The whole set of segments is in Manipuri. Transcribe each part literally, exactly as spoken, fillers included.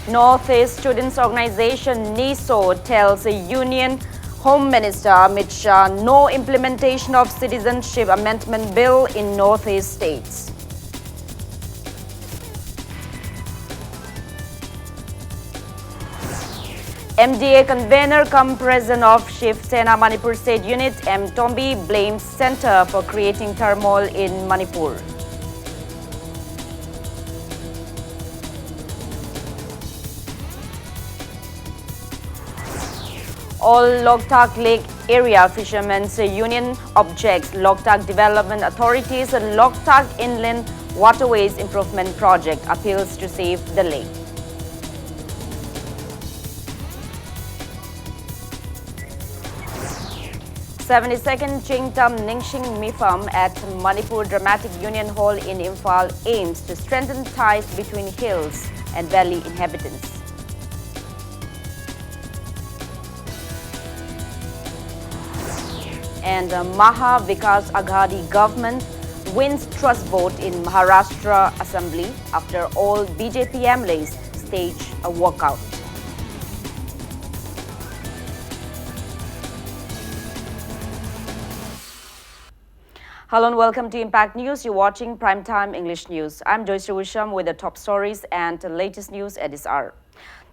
Northeast Students Organization, NESO, tells Union Home Minister Amit Shah no implementation of Citizenship Amendment Bill in Northeast states. M D A convener cum president of Shiv Sena Manipur State Unit, M Tombi, blames center for creating turmoil in Manipur. All Loktak Lake Area Fishermen's Union objects Loktak Development Authority's Loktak Inland Waterways Improvement Project, appeals to save the lake. Seventy-second Chingtam Ningshing Mifam at Manipur Dramatic Union Hall in Imphal aims to strengthen ties between hills and valley inhabitants. And uh, Maha Vikas Aghadi government wins trust vote in Maharashtra Assembly after all B J P M L As stage a walkout. Hello and welcome to Impact News. You're watching Primetime English News. I'm Joyce Wusham with the top stories and the latest news at this hour.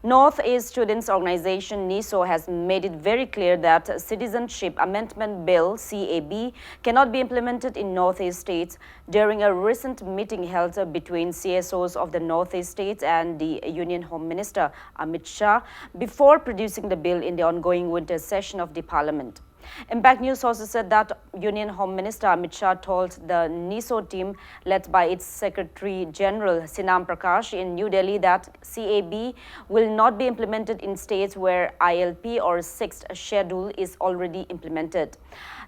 Northeast Students Organization, NESO, has made it very clear that Citizenship Amendment Bill, C A B, cannot be implemented in Northeast states. During a recent meeting held between C S Os of the Northeast states and the Union Home Minister Amit Shah before producing the bill in the ongoing winter session of the parliament. Impact News also said that Union Home Minister Amit Shah told the NESO team, led by its Secretary General Sinam Prakash in New Delhi, that C A B will not be implemented in states where I L P or Sixth Schedule is already implemented.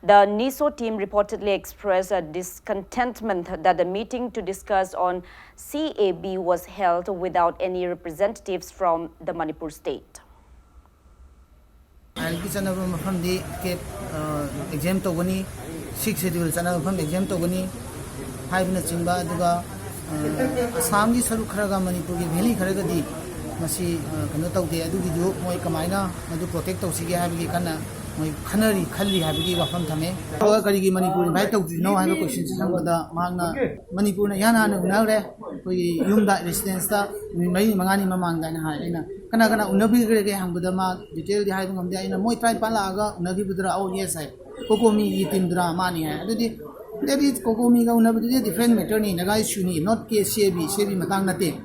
The NESO team reportedly expressed a discontentment that the meeting to discuss on C A B was held without any representatives from the Manipur state. I L P ꯆꯠꯅꯕ ꯃꯐꯝꯗꯤ ꯀꯦꯠ ꯑꯦꯛꯖꯥꯝ ꯇꯧꯒꯅꯤ, ꯁꯤꯛꯁ ꯁꯦꯗ꯭ꯌꯨꯜ ꯆꯠꯅꯕ ꯃꯐꯝ ꯑꯦꯛꯖꯥꯝ ꯇꯧꯒꯅꯤ ꯍꯥꯏꯕꯅꯆꯤꯡꯕ, ꯑꯗꯨꯒ ꯑ, ꯑꯁꯥꯝꯒꯤ ꯁꯔꯨꯛ ꯈꯔꯒ ꯃꯅꯤꯄꯨꯔꯒꯤ ꯚꯦꯂꯤ ꯈꯔꯒꯗꯤ ꯃꯁꯤ ꯑ, ꯀꯩꯅꯣ ꯇꯧꯗꯦ, ꯑꯗꯨꯒꯤꯗꯨ ꯃꯣꯏ ꯀꯃꯥꯏꯅ ꯃꯗꯨ ꯄ꯭ꯔꯣꯇꯦꯛ ꯇꯧꯁꯤꯒꯦ ꯍꯥꯏꯕꯒꯤ ꯀꯟꯅ ꯃꯣꯏ ꯈꯟꯅꯔꯤ, ꯈꯜꯂꯤ ꯍꯥꯏꯕꯒꯤ ꯋꯥꯐꯝ ꯊꯝꯃꯦ꯫ ꯑꯗꯨꯒ ꯀꯔꯤꯒꯤ ꯃꯅꯤꯄꯨꯔ ꯏꯟꯚꯥꯏꯠ ꯇꯧꯗ꯭ꯔꯤꯅꯣ ꯍꯥꯏꯕ ꯀꯣꯏꯁꯟꯁꯤ ꯍꯪꯕꯗ ꯃꯍꯥꯛꯅ ꯃꯅꯤꯄꯨꯔꯅ ꯏꯍꯥꯟ ꯍꯥꯟꯅ ꯎꯅꯈ꯭ꯔꯦ, ꯑꯩꯈꯣꯏꯒꯤ ꯌꯨꯝꯗ ꯔꯦꯁꯤꯗꯦꯟꯁꯇ ꯅꯨꯃꯤꯠ ꯃꯔꯤꯅꯤ ꯃꯉꯥꯅꯤ ꯃꯃꯥꯡꯗ ꯍꯥꯏꯅ ꯍꯥꯏ꯫ ꯑꯩꯅ ꯀꯅꯥ ꯀꯅꯥ ꯎꯅꯕꯤꯈ꯭ꯔꯒꯦ ꯍꯪꯕꯗ ꯃꯥ ꯗꯤꯇꯦꯜꯗꯤ ꯍꯥꯏꯕ ꯉꯝꯗꯦ꯫ ꯑꯩꯅ ꯃꯣꯏ ꯇꯔꯥꯅꯤꯄꯥꯜ ꯂꯥꯛꯑꯒ ꯎꯅꯈꯤꯕꯗꯨꯔꯥ? ꯑꯧ, ꯌꯦꯁ ꯍꯥꯏ꯫ ꯀꯣꯀꯣꯃꯤꯒꯤ ꯇꯤꯝꯗꯨꯔꯥ? ꯃꯥꯅꯤ ꯍꯥꯏ꯫ ꯑꯗꯨꯗꯤ ꯗꯦꯠ ꯏꯁ ꯀꯣꯀꯣꯃꯤꯒ ꯎꯅꯕꯗꯨꯗꯤ ꯗꯤꯐ꯭ꯔꯦꯟ ꯃꯦꯇꯔꯅꯤ, ꯅꯥꯒꯥ ꯏꯁꯨꯅꯤ, not K C A B, ꯁꯤ ꯑꯦ ꯕꯤ ꯃꯇꯥꯡ ꯅꯠꯇꯦ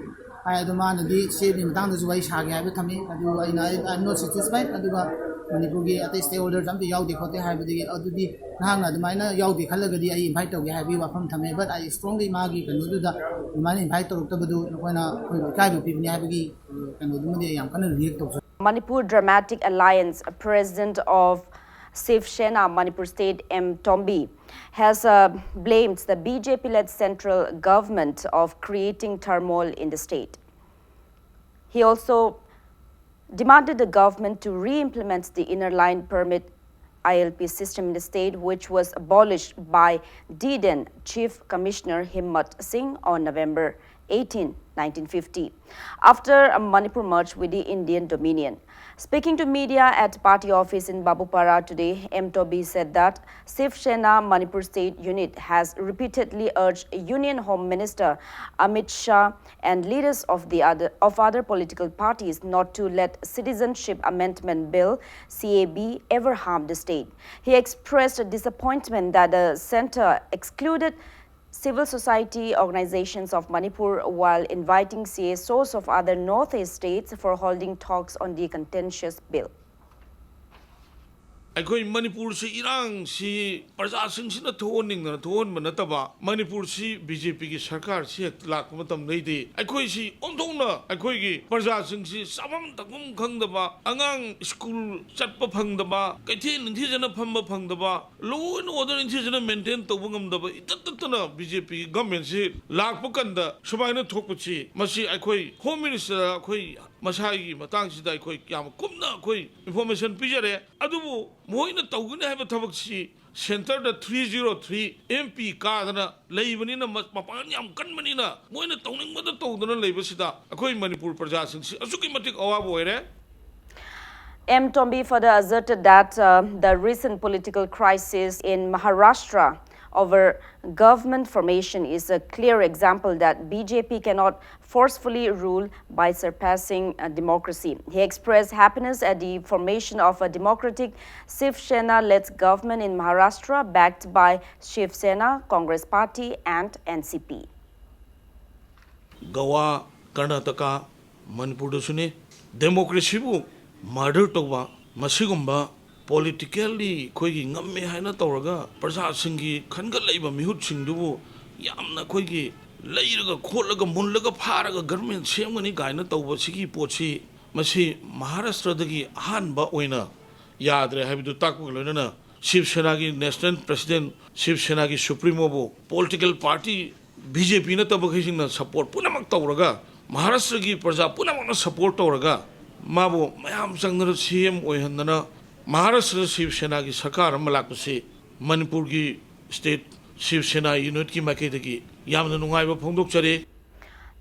ꯍꯥꯏ꯫ ꯑꯗꯣ ꯃꯥꯅꯗꯤ ꯁꯤ ꯑꯦ ꯕꯤ ꯃꯇꯥꯡꯗꯁꯨ ꯋꯥꯔꯤ ꯁꯥꯒꯦ ꯍꯥꯏꯕ ꯊꯝꯃꯤ꯫ ꯑꯗꯨ ꯑꯩꯅ, "I am not satisfied", ꯑꯗꯨꯒ ꯃꯅꯤꯄꯨꯔꯒꯤ ꯑꯇꯩ ꯁ꯭ꯇꯦꯛ ꯍꯣꯜꯗꯔꯁ ꯑꯝꯇ ꯌꯥꯎꯗꯦ ꯈꯣꯠꯇꯦ ꯍꯥꯏꯕꯗꯒꯤ, ꯑꯗꯨꯗꯤ ꯅꯍꯥꯛꯅ ꯑꯗꯨꯃꯥꯏꯅ ꯌꯥꯎꯗꯦ ꯈꯜꯂꯒꯗꯤ ꯑꯩ ꯏꯟꯚꯥꯏꯠ ꯇꯧꯒꯦ ꯍꯥꯏꯕꯒꯤ ꯋꯥꯐꯝ ꯊꯝꯃꯦ꯫ But I strongly, ꯃꯥꯒꯤ ꯀꯩꯅꯣꯗꯨꯗ ꯑꯗꯨꯃꯥꯏꯅ ꯏꯟꯚꯥꯏꯠ ꯇꯧꯔꯛꯇꯕꯗꯨ ꯅꯈꯣꯏꯅ ꯑꯩꯈꯣꯏꯕꯨ ꯏꯀꯥꯏꯕ ꯄꯤꯕꯅꯤ ꯍꯥꯏꯕꯒꯤ, ꯑ, ꯀꯩꯅꯣꯗꯨꯃꯗꯤ ꯑꯩ ꯌꯥꯝ ꯀꯟꯅ ꯔꯤꯌꯦꯛ ꯇꯧꯖꯩ꯫ Manipur Dramatic Alliance president of Shiv Sena Manipur State, M Tombi, has uh, blamed the B J P-led central government of creating turmoil in the state. He also demanded the government to re-implement the Inner Line Permit, I L P, system in the state, which was abolished by D D N Chief Commissioner Himmat Singh on November eighteen, nineteen fifty, after a Manipur merge with the Indian Dominion. Speaking to media at party office in Babupara today, M Tombi said that Shiv Sena Manipur State Unit has repeatedly urged Union Home Minister Amit Shah and leaders of the other, of other political parties not to let Citizenship Amendment Bill, C A B, ever harm the state. He expressed disappointment that the center excluded civil society organizations of Manipur while inviting C S Os of other Northeast states for holding talks on the contentious bill. ꯑꯩꯈꯣꯏ ꯃꯅꯤꯄꯨꯔꯁꯤ ꯏꯔꯥꯡꯁꯤ ꯄ꯭ꯔꯖꯥꯁꯤꯡꯁꯤꯅ ꯊꯣꯛꯍꯟꯅꯤꯡꯗꯅ ꯊꯣꯛꯍꯟꯕ ꯅꯠꯇꯕ, ꯃꯅꯤꯄꯨꯔꯁꯤ ꯕꯤ ꯖꯦ ꯄꯤꯒꯤ ꯁꯔꯀꯥꯔꯁꯤ ꯍꯦꯛ ꯂꯥꯛꯄ ꯃꯇꯝꯗꯩꯗꯤ ꯑꯩꯈꯣꯏꯁꯤ ꯑꯣꯟꯊꯣꯛꯅ ꯑꯩꯈꯣꯏꯒꯤ ꯄ꯭ꯔꯖꯥꯁꯤꯡꯁꯤ ꯆꯥꯐꯝ ꯊꯛꯐꯝ ꯈꯪꯗꯕ, ꯑꯉꯥꯡ ꯁ꯭ꯀꯨꯜ ꯆꯠꯄ ꯐꯪꯗꯕ, ꯀꯩꯊꯦꯜ ꯅꯤꯡꯊꯤꯖꯅ ꯐꯝꯕ ꯐꯪꯗꯕ, law and order ꯅꯤꯡꯊꯤꯖꯅ ꯃꯦꯟꯇꯦꯟ ꯇꯧꯕ ꯉꯝꯗꯕ, ꯏꯇꯠ ꯇꯠꯇꯅ ꯕꯤ ꯖꯦ ꯄꯤꯒꯤ ꯒꯃꯦꯟꯁꯤ ꯂꯥꯛꯄ ꯀꯥꯟꯗ ꯁꯨꯃꯥꯏꯅ ꯊꯣꯛꯄꯁꯤ, ꯃꯁꯤ ꯑꯩꯈꯣꯏ ꯍꯣꯝ ꯃꯤꯅꯤꯁꯇꯔꯗ ꯑꯩꯈꯣꯏ ꯃꯁꯥꯒꯤ ꯃꯇꯥꯡꯁꯤꯗ ꯑꯩꯈꯣꯏ ꯌꯥꯝ ꯀꯨꯞꯅ ꯑꯩꯈꯣꯏ ꯏꯟꯐꯣꯔꯃꯦꯁꯟ ꯄꯤꯖꯔꯦ꯫ ꯑꯗꯨꯕꯨ ꯃꯈꯣꯏꯅ ꯇꯧꯒꯅꯤ ꯍꯥꯏꯕ ꯊꯕꯛꯁꯤ ꯁꯦꯟꯇꯔꯗ three zero three M P ꯀꯥꯗꯅ ꯂꯩꯕꯅꯤꯅ, ꯃ- ꯃꯄꯥꯡꯒꯜ ꯌꯥꯝ ꯀꯟꯕꯅꯤꯅ, ꯃꯣꯏꯅ ꯇꯧꯅꯤꯡꯕꯗ ꯇꯧꯗꯅ ꯂꯩꯕꯁꯤꯗ ꯑꯩꯈꯣꯏ ꯃꯅꯤꯄꯨꯔ ꯄ꯭ꯔꯖꯥꯁꯤꯡꯁꯤ ꯑꯁꯨꯛꯀꯤ ꯃꯇꯤꯛ ꯑꯋꯥꯕ ꯑꯣꯏꯔꯦ꯫ M Tombi further asserted that uh, the recent political crisis in Maharashtra over government formation is a clear example that B J P cannot forcefully rule by surpassing uh, democracy. He expressed happiness at the formation of a democratic Shiv Sena led government in Maharashtra, backed by Shiv Sena, Congress Party, and N C P. ꯒꯋꯥ, ꯀꯔꯅꯥꯇꯀꯥ, ꯃꯅꯤꯄꯨꯔꯗꯁꯨꯅꯤ꯫ ꯗꯦꯃꯣꯀ꯭ꯔꯦꯁꯤꯕꯨ ꯃꯔꯗꯔ ꯇꯧꯕ, ꯃꯁꯤꯒꯨꯝꯕ ꯄꯣꯂꯤꯇꯤꯀꯦꯜꯂꯤ ꯑꯩꯈꯣꯏꯒꯤ ꯉꯝꯃꯦ ꯍꯥꯏꯅ ꯇꯧꯔꯒ ꯄ꯭ꯔꯖꯥꯁꯤꯡꯒꯤ ꯈꯟꯒꯠꯂꯛꯏꯕ ꯃꯤꯍꯨꯠꯁꯤꯡꯗꯨꯕꯨ ꯌꯥꯝꯅ ꯑꯩꯈꯣꯏꯒꯤ ꯂꯩꯔꯒ ꯈꯣꯠꯂꯒ ꯃꯨꯜꯂꯒ ꯐꯥꯔꯒ ꯒꯔꯃꯦꯟ ꯁꯦꯝꯒꯅꯤ ꯀꯥꯏꯅ ꯇꯧꯕ ꯁꯤꯒꯤ ꯄꯣꯠꯁꯤ, ꯃꯁꯤ ꯃꯍꯥꯔꯥꯁꯇ꯭ꯔꯗꯒꯤ ꯑꯍꯥꯟꯕ ꯑꯣꯏꯅ ꯌꯥꯗ꯭ꯔꯦ ꯍꯥꯏꯕꯗꯨ ꯇꯥꯛꯄꯒ ꯂꯣꯏꯅꯅ ꯁꯤꯕ ꯁꯦꯅꯥꯒꯤ ꯅꯦꯁꯅꯦꯜ ꯄ꯭ꯔꯁꯤꯗꯦꯟ, ꯁꯤꯕ ꯁꯦꯅꯥꯒꯤ ꯁꯨꯄ꯭ꯔꯤꯃꯣꯕꯨ ꯄꯣꯂꯤꯇꯤꯀꯦꯜ ꯄꯥꯔꯇꯤ ꯕꯤ ꯖꯦ ꯄꯤ ꯅꯠꯇꯕꯈꯩꯁꯤꯡꯅ ꯁꯄꯣꯔꯠ ꯄꯨꯝꯅꯃꯛ ꯇꯧꯔꯒ, ꯃꯍꯥꯔꯥꯁꯇ꯭ꯔꯒꯤ ꯄ꯭ꯔꯖꯥ ꯄꯨꯝꯅꯃꯛꯅ ꯁꯄꯣꯔꯠ ꯇꯧꯔꯒ ꯃꯥꯕꯨ ꯃꯌꯥꯝ ꯆꯪꯗꯅ ꯁꯤ ꯑꯦꯝ ꯑꯣꯏꯍꯟꯗꯅ ꯃꯍꯥꯔꯥꯁꯇ꯭ꯔꯗ ꯁꯤꯕ ꯁꯦꯅꯥꯒꯤ ꯁꯔꯀꯥꯔ ꯑꯃ ꯂꯥꯛꯄꯁꯤ ꯃꯅꯤꯄꯨꯔꯒꯤ ꯁ꯭ꯇꯦꯠ ꯁꯤꯕ ꯁꯦꯅꯥ ꯌꯨꯅꯤꯠꯀꯤ ꯃꯥꯏꯀꯩꯗꯒꯤ ꯌꯥꯝꯅ ꯅꯨꯡꯉꯥꯏꯕ ꯐꯣꯡꯗꯣꯛꯆꯔꯤ꯫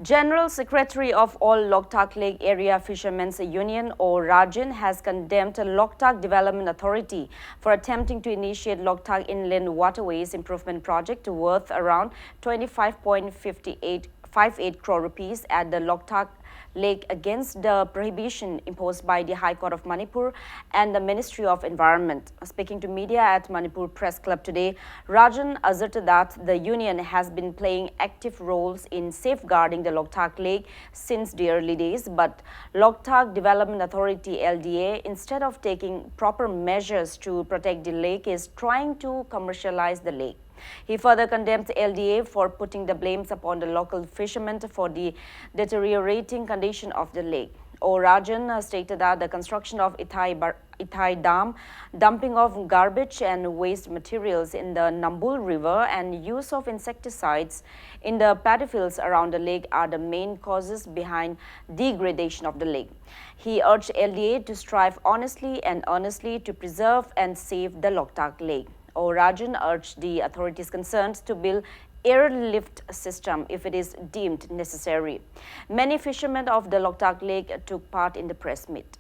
General Secretary of All Loktak Lake Area Fishermen's Union, O Rajan, has condemned Loktak Development Authority for attempting to initiate Loktak Inland Waterways Improvement Project worth around twenty-five point five eight five eight crore rupees at the Loktak Lake against the prohibition imposed by the High Court of Manipur and the Ministry of Environment. Speaking to media at Manipur Press Club today, Rajan asserted that the union has been playing active roles in safeguarding the Loktak Lake since the early days, but Loktak Development Authority, L D A, instead of taking proper measures to protect the lake, is trying to commercialize the lake. He further condemned L D A for putting the blames upon the local fishermen for the deteriorating condition of the lake. O Rajan uh, stated that the construction of Ithai, Bar- Ithai Dam, dumping of garbage and waste materials in the Nambul River, and use of insecticides in the paddy fields around the lake are the main causes behind degradation of the lake. He urged L D A to strive honestly and earnestly to preserve and save the Loktak Lake. O Rajan urged the authorities concerned to build airlift system if it is deemed necessary. Many fishermen of the Loktak Lake took part in the press meet.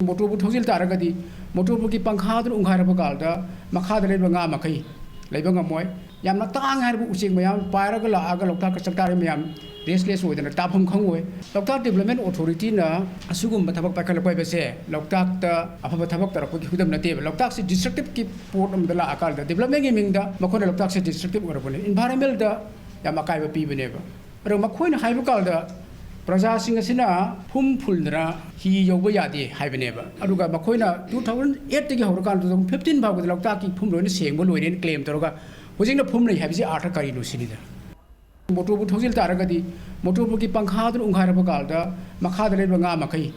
ꯃꯣꯇꯣꯔꯕꯨ ꯊꯧꯖꯤꯜ ꯇꯥꯔꯒꯗꯤ ꯃꯣꯇꯣꯔꯕꯨꯒꯤ ꯄꯪꯈꯥꯗꯨꯅ ꯎꯪꯈꯥꯏꯔꯛꯄ ꯀꯥꯟꯗ ꯃꯈꯥꯗ ꯂꯩꯕ ꯉꯥ ꯃꯈꯩ ꯂꯩꯕ ꯉꯝꯃꯣꯏ꯫ ꯌꯥꯝꯅ ꯇꯥꯡꯉꯦ ꯍꯥꯏꯔꯤꯕ ꯎꯆꯦꯛ ꯃꯌꯥꯝ ꯄꯥꯏꯔꯒ ꯂꯥꯛꯑꯒ ꯂꯣꯛꯇꯥꯛꯀ ꯆꯥꯛꯇꯥꯔꯤꯕ ꯃꯌꯥꯝ restless ꯑꯣꯏꯗꯅ ꯇꯥꯐꯝ ꯈꯪꯉꯣꯏ꯫ ꯂꯣꯛꯇꯥꯛ Development Authorityꯅ ꯑꯁꯤꯒꯨꯝꯕ ꯊꯕꯛ ꯄꯥꯏꯈꯠꯂꯛꯄ ꯍꯥꯏꯕꯁꯦ ꯂꯣꯛꯇꯥꯛꯇ ꯑꯐꯕ ꯊꯕꯛ ꯇꯧꯔꯛꯄꯒꯤ ꯈꯨꯗꯝ ꯅꯠꯇꯦꯕ꯫ ꯂꯣꯛꯇꯥꯛꯁꯤ destructiveꯀꯤ ꯄꯣꯠ ꯑꯃꯗ ꯂꯥꯛꯑꯀꯥꯟꯗ developmentꯀꯤ ꯃꯤꯡꯗ ꯃꯈꯣꯏꯅ ꯂꯣꯛꯇꯥꯛꯁꯦ destructive ꯑꯣꯏꯔꯛꯄꯅꯦ, environmentalꯗ ꯌꯥꯝ ꯑꯀꯥꯏꯕ ꯄꯤꯕꯅꯦꯕ꯫ ꯑꯗꯣ ꯃꯈꯣꯏꯅ ꯍꯥꯏꯕ ꯀꯥꯟꯗ ꯄ꯭ꯔꯖꯥꯁꯤꯡ ꯑꯁꯤꯅ ꯐꯨꯝ ꯐꯨꯜꯗꯅ ꯍꯤ ꯌꯧꯕ ꯌꯥꯗꯦ ꯍꯥꯏꯕꯅꯦꯕ꯫ ꯑꯗꯨꯒ ꯃꯈꯣꯏꯅ two thousand eightꯇꯒꯤ ꯍꯧꯔꯀꯥꯟꯗ two thousand fifteen ꯐꯥꯎꯕꯗ ꯂꯣꯛꯇꯥꯛꯀꯤ ꯐꯨꯝ ꯂꯣꯏꯅ ꯁꯦꯡꯕ ꯂꯣꯏꯔꯦꯅ claim ꯇꯧꯔꯒ ꯍꯧꯖꯤꯛꯅ ꯐꯨꯝ ꯂꯩ ꯍꯥꯏꯕꯁꯤ ꯑꯥꯔꯊ ꯀꯔꯤꯅꯣ ꯁꯤꯅꯤꯗ꯫ ꯃꯣꯇꯣꯔꯕꯨ ꯊꯧꯖꯤꯜ ꯇꯥꯔꯒꯗꯤ ꯃꯣꯇꯣꯔꯕꯨꯒꯤ ꯄꯪꯈꯥꯗꯨꯅ ꯎꯪꯈꯥꯏꯔꯛꯄ ꯀꯥꯟꯗ ꯃꯈꯥꯗ ꯂꯩꯕ ꯉꯥ ꯃꯈꯩ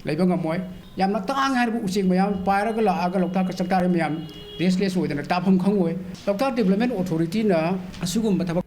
ꯂꯩꯕ ꯉꯝꯃꯣꯏ꯫ ꯌꯥꯝꯅ ꯇꯥꯡꯉꯦ ꯍꯥꯏꯔꯤꯕ ꯎꯆꯦꯛ ꯃꯌꯥꯝ ꯄꯥꯏꯔꯒ ꯂꯥꯛꯑꯒ ꯂꯣꯛꯇꯥꯛꯀ ꯆꯥꯛꯇꯥꯔꯤꯕ ꯃꯌꯥꯝ restless ꯑꯣꯏꯗꯅ ꯇꯥꯐꯝ ꯈꯪꯉꯣꯏ꯫ ꯂꯣꯛꯇꯥꯛ Development Authorityꯅ ꯑꯁꯤꯒꯨꯝꯕ ꯊꯕꯛ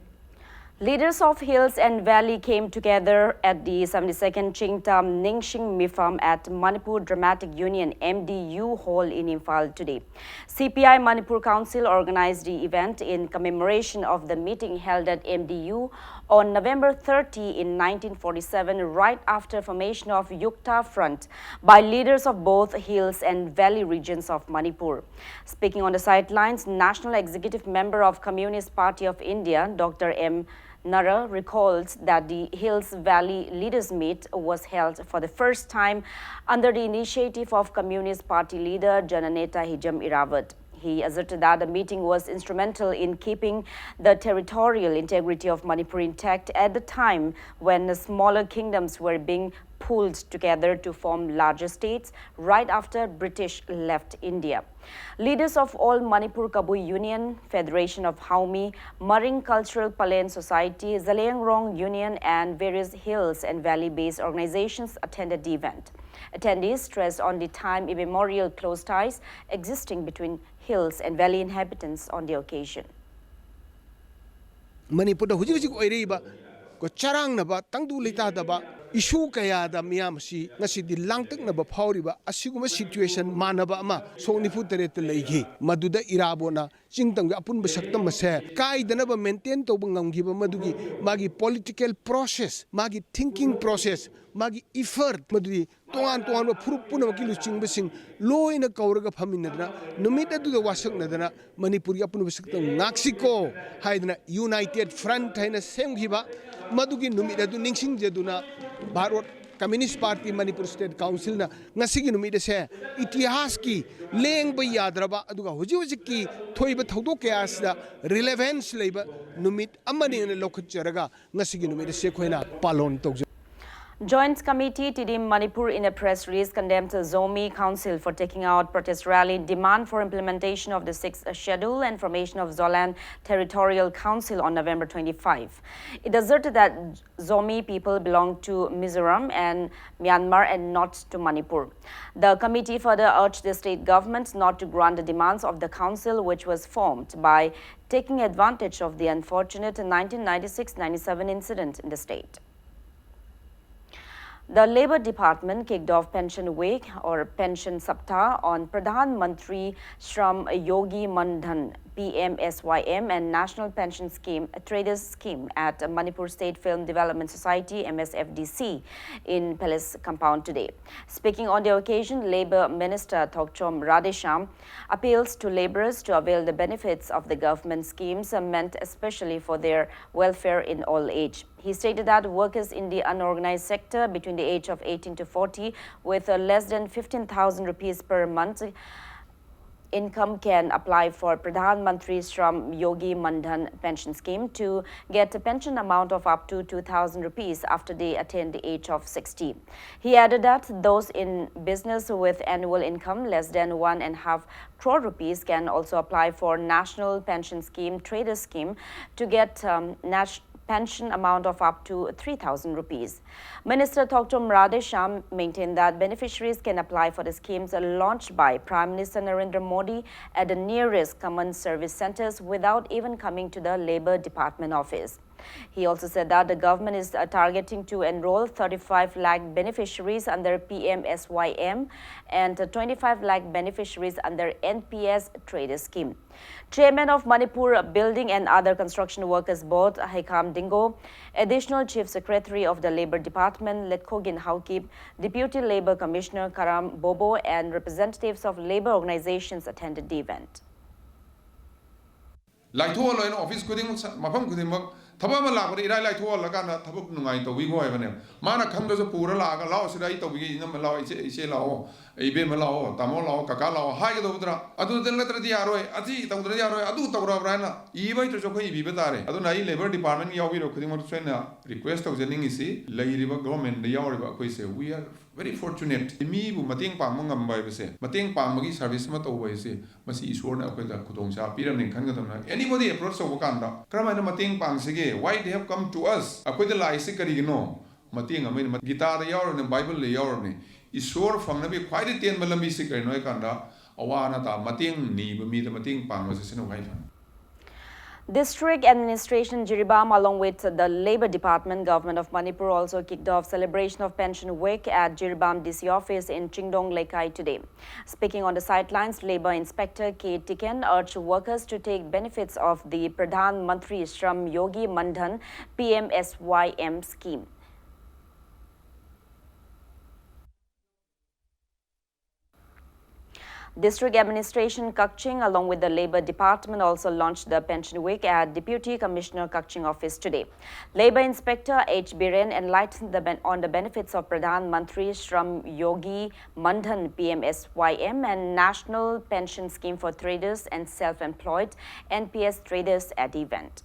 Leaders of hills and valley came together at the seventy-second Chingtam Ningshing Mifam at Manipur Dramatic Union, M D U Hall in Imphal today. C P I Manipur Council organized the event in commemoration of the meeting held at M D U on November thirty in nineteen forty-seven, right after formation of Yukta Front by leaders of both hills and valley regions of Manipur. Speaking on the sidelines, National Executive Member of Communist Party of India, Doctor M Nara, recalls that the Hills Valley Leaders Meet was held for the first time under the initiative of Communist Party leader Jananeta Hijam Irawat. He asserted that the meeting was instrumental in keeping the territorial integrity of Manipur intact at the time when the smaller kingdoms were being pulled together to form larger states right after British left India. Leaders of All Manipur Kabui Union, Federation of Haumi, Maring Cultural Palen Society, Zeliangrong Union, and various hills and valley-based organizations attended the event. Attendees stressed on the time immemorial close ties existing between hills and valley inhabitants on the occasion. ꯃꯅꯤꯄꯨꯔꯗ ꯍꯧꯖꯤꯛ ꯍꯧꯖꯤꯛ ꯑꯣꯏꯔꯛꯏꯕ ꯑꯩꯈꯣꯏ ꯆꯔꯥꯡꯅꯕ, ꯇꯪꯗꯨ ꯂꯩꯇꯥꯗꯕ, ꯏꯁꯨ ꯀꯌꯥꯗ ꯃꯤꯌꯥꯝ ꯑꯁꯤ ꯉꯁꯤꯗꯤ ꯂꯥꯡꯇꯛꯅꯕ ꯐꯥꯎꯔꯤꯕ ꯑꯁꯤꯒꯨꯝꯕ ꯁꯤꯆꯨꯋꯦꯁꯟ ꯃꯥꯟꯅꯕ ꯑꯃ ꯁꯣꯛ ꯅꯤꯐꯨ ꯇꯔꯦꯠꯇ ꯂꯩꯈꯤ꯫ ꯃꯗꯨꯗ ꯏꯔꯥꯕꯣꯠꯅ ꯆꯤꯡꯇꯝꯒꯤ ꯑꯄꯨꯟꯕ ꯁꯛꯇꯝ ꯑꯁꯦ ꯀꯥꯏꯗꯅꯕ ꯃꯦꯟꯇꯦꯟ ꯇꯧꯕ ꯉꯝꯈꯤꯕ ꯃꯗꯨꯒꯤ ꯃꯥꯒꯤ ꯄꯣꯂꯤꯇꯤꯀꯦꯜ ꯄ꯭ꯔꯣꯁꯦꯁ, ꯃꯥꯒꯤ ꯊꯤꯡꯀꯤꯡ ꯄ꯭ꯔꯣꯁꯦꯁ, ꯃꯥꯒꯤ ꯏꯐꯔꯠ, ꯃꯗꯨꯗꯤ ꯇꯣꯉꯥꯟ ꯇꯣꯉꯥꯟꯕ ꯐꯨꯔꯨꯞ ꯄꯨꯝꯅꯃꯛꯀꯤ ꯂꯨꯆꯤꯡꯕꯁꯤꯡ ꯂꯣꯏꯅ ꯀꯧꯔꯒ ꯐꯝꯃꯤꯟꯅꯗꯅ ꯅꯨꯃꯤꯠ ꯑꯗꯨꯗ ꯋꯥꯁꯛꯅꯗꯅ ꯃꯅꯤꯄꯨꯔꯒꯤ ꯑꯄꯨꯟꯕ ꯁꯛꯇꯝ ꯉꯥꯛꯁꯤꯀꯣ ꯍꯥꯏꯗꯅ ꯌꯨꯅꯥꯏꯇꯦꯗ ꯐ꯭ꯔꯟꯠ ꯍꯥꯏꯅ ꯁꯦꯝꯈꯤꯕ ꯃꯗꯨꯒꯤ ꯅꯨꯃꯤꯠ ꯑꯗꯨ ꯅꯤꯡꯁꯤꯡꯖꯗꯨꯅ Bharat communist party Manipur state ꯀꯥꯎꯟꯁꯤꯜꯅ ꯉꯁꯤꯒꯤ ꯅꯨꯃꯤꯠ ꯑꯁꯦ ꯏꯇꯤꯍꯥꯁꯀꯤ ꯂꯦꯡꯕ ꯌꯥꯗ꯭ꯔꯕ ꯑꯗꯨꯒ ꯍꯧꯖꯤꯛ ꯍꯧꯖꯤꯛꯀꯤ ꯊꯣꯛꯏꯕ ꯊꯧꯗꯣꯛ ꯀꯌꯥ ꯑꯁꯤꯗ ꯔꯤꯂꯦꯚꯦꯟꯁ ꯂꯩꯕ ꯅꯨꯃꯤꯠ ꯑꯃꯅꯤ ꯍꯥꯏꯅ ꯂꯧꯈꯠꯆꯔꯒ ꯉꯁꯤꯒꯤ ꯅꯨꯃꯤꯠ ꯑꯁꯤ ꯑꯩꯈꯣꯏꯅ ꯄꯥꯂꯣꯟ ꯇꯧꯖꯩ꯫ Joint Committee Tedim Manipur in a press release condemned Zomi Council for taking out protest rally demand for implementation of the Sixth Schedule and formation of Zoland Territorial Council on November twenty-five. It asserted that Zomi people belong to Mizoram and Myanmar and not to Manipur. The committee further urged the state government not to grant the demands of the council, which was formed by taking advantage of the unfortunate nineteen ninety-six ninety-seven incident in the state. The Labour Department kicked off Pension Week or Pension Saptah on Pradhan Mantri Shram Yogi Mandhan, P M S Y M, and National Pension Scheme Traders Scheme at Manipur State Film Development Society, M S F D C, in Palace Compound today. Speaking on the occasion, Labour Minister Thokchom Radheshyam appeals to labourers to avail the benefits of the government schemes meant especially for their welfare in old age. He stated that workers in the unorganized sector between the age of eighteen to forty with, uh, less than fifteen thousand rupees per month income can apply for Pradhan Mantri Shram Yogi Mandhan Pension Scheme to get a pension amount of up to two thousand rupees after they attain the age of sixty. He added that those in business with annual income less than one and a half crore rupees can also apply for National Pension Scheme Trader Scheme to get, um, Nash- pension amount of up to three thousand rupees. Minister Thokchom Radheshyam maintained that beneficiaries can apply for the schemes launched by Prime Minister Narendra Modi at the nearest common service centres without even coming to the Labour Department office. He also said that the government is uh, targeting to enroll thirty-five lakh beneficiaries under P M S Y M and uh, twenty-five lakh beneficiaries under N P S Trader Scheme. Chairman of Manipur Building and Other Construction Workers Board, Hekham Dingo, Additional Chief Secretary of the Labour Department, Letkhogen Haokip, Deputy Labour Commissioner Karam Bobo, and representatives of labour organisations attended the event. ꯂꯥꯏꯊꯣꯛꯍꯜꯂꯣ ꯍꯥꯏꯅ ꯑꯣꯐꯤꯁ ꯈꯨꯗꯤꯡꯃꯛ, ꯃꯐꯝ ꯈꯨꯗꯤꯡꯃꯛ ꯊꯕꯛ ꯑꯃ ꯂꯥꯛꯄꯗ ꯏꯔꯥꯏ ꯂꯥꯏꯊꯣꯛꯍꯜꯂꯀꯥꯟꯗ ꯊꯕꯛ ꯅꯨꯡꯉꯥꯏ ꯇꯧꯕꯤꯈꯣ ꯍꯥꯏꯕꯅꯦꯕ꯫ ꯃꯥꯅ ꯈꯪꯗ꯭ꯔꯁꯨ ꯄꯨꯔ ꯂꯥꯛꯑꯒ, "ꯂꯥꯛꯑꯣ ꯁꯤꯗ ꯑꯩ ꯇꯧꯕꯤꯒꯦ, ꯏꯅꯝꯃ ꯂꯥꯛꯑꯣ, ꯏꯆꯦ, ꯏꯆꯦ ꯂꯥꯛꯑꯣ, ꯏꯕꯦꯝꯃ ꯂꯥꯛꯑꯣ, ꯇꯥꯃꯣ ꯂꯥꯛꯑꯣ, ꯀꯀꯥ ꯂꯥꯛꯑꯣ" ꯍꯥꯏꯒꯗꯧꯕꯗ꯭ꯔꯥ? ꯑꯗꯨꯗ ꯅꯠꯇ꯭ꯔꯗꯤ ꯌꯥꯔꯣꯏ, ꯑꯁꯤ ꯇꯧꯗ꯭ꯔꯗꯤ ꯌꯥꯔꯣꯏ, ꯑꯗꯨ ꯇꯧꯔꯕ꯭ꯔꯥ ꯍꯥꯏꯅ ꯏꯕ ꯍꯩꯇ꯭ꯔꯁꯨ ꯑꯩꯈꯣꯏ ꯏꯕꯤꯕ ꯇꯥꯔꯦ꯫ ꯑꯗꯨꯅ ꯑꯩ ꯂꯦꯕꯔ ꯗꯤꯄꯥꯔꯠꯃꯦꯟꯒꯤ ꯌꯥꯎꯕꯤꯔꯕ ꯈꯨꯗꯤꯡꯃꯛꯇꯁꯨ ꯑꯩꯅ ꯔꯤꯀ꯭ꯋꯦꯁ ꯇꯧꯖꯅꯤꯡꯉꯤꯁꯤ, ꯂꯩꯔꯤꯕ ꯒꯣꯔꯃꯦꯟꯗ ꯌꯥꯎꯔꯤꯕ ꯑꯩꯈꯣꯏꯁꯦ, we are very fortunate꯫ ꯃꯤꯕꯨ ꯃꯇꯦꯡ ꯄꯥꯡꯕ ꯉꯝꯕ ꯍꯥꯏꯕꯁꯦ, ꯃꯇꯦꯡ ꯄꯥꯡꯕꯒꯤ ꯁꯥꯔꯚꯤꯁ ꯑꯃ ꯇꯧꯕ ꯍꯥꯏꯁꯦ, ꯃꯁꯤ ꯏꯁꯣꯔꯅ ꯑꯩꯈꯣꯏꯗ ꯈꯨꯗꯣꯡꯆꯥꯕ ꯄꯤꯔꯝꯅꯤ ꯈꯟꯒꯗꯕꯅꯤ꯫ Anybody approach ꯇꯧꯕ ꯀꯥꯟꯗ ꯀꯔꯝꯍꯥꯏꯅ ꯃꯇꯦꯡ ꯄꯥꯡꯁꯤꯒꯦ? Why they have come to us? ꯑꯩꯈꯣꯏꯗ ꯂꯥꯛꯏꯁꯤ ꯀꯔꯤꯒꯤꯅꯣ? ꯃꯇꯦꯡ ꯑꯃ ꯑꯣꯏꯅ ꯒꯤꯇꯥꯗ ꯌꯥꯎꯔꯕꯅꯤ, ꯕꯥꯏꯕꯜꯗ ꯌꯥꯎꯔꯕꯅꯤ꯫ ꯏꯁꯣꯔ ꯐꯪꯅꯕꯒꯤ ꯈ꯭ꯋꯥꯏꯗꯒꯤ ꯇꯦꯟꯕ ꯂꯝꯕꯤꯁꯤ ꯀꯔꯤꯅꯣ ꯍꯥꯏ ꯀꯥꯟꯗ, ꯑꯋꯥ ꯑꯅꯥ ꯇꯥ ꯃꯇꯦꯡ ꯅꯤꯕ ꯃꯤꯗ ꯃꯇꯦꯡ ꯄꯥꯡꯕꯁꯦ, ꯁꯤꯅ ꯈ꯭ꯋꯥꯏ ꯐꯅꯤ꯫ District Administration Jiribam, along with the Labour Department, Government of Manipur also kicked off celebration of Pension Week at Jiribam D C office in Chingdong Leikai today. Speaking on the sidelines, Labour Inspector K Tiken urged workers to take benefits of the Pradhan Mantri Shram Yogi Mandhan P M S Y M scheme. District Administration Kakching, along with the Labour Department, also launched the Pension Week at Deputy Commissioner Kakching office today. Labour Inspector H Biren enlightened the ben- on the benefits of Pradhan Mantri Shram Yogi Mandhan P M S Y M and National Pension Scheme for Traders and Self-Employed N P S Traders at the event.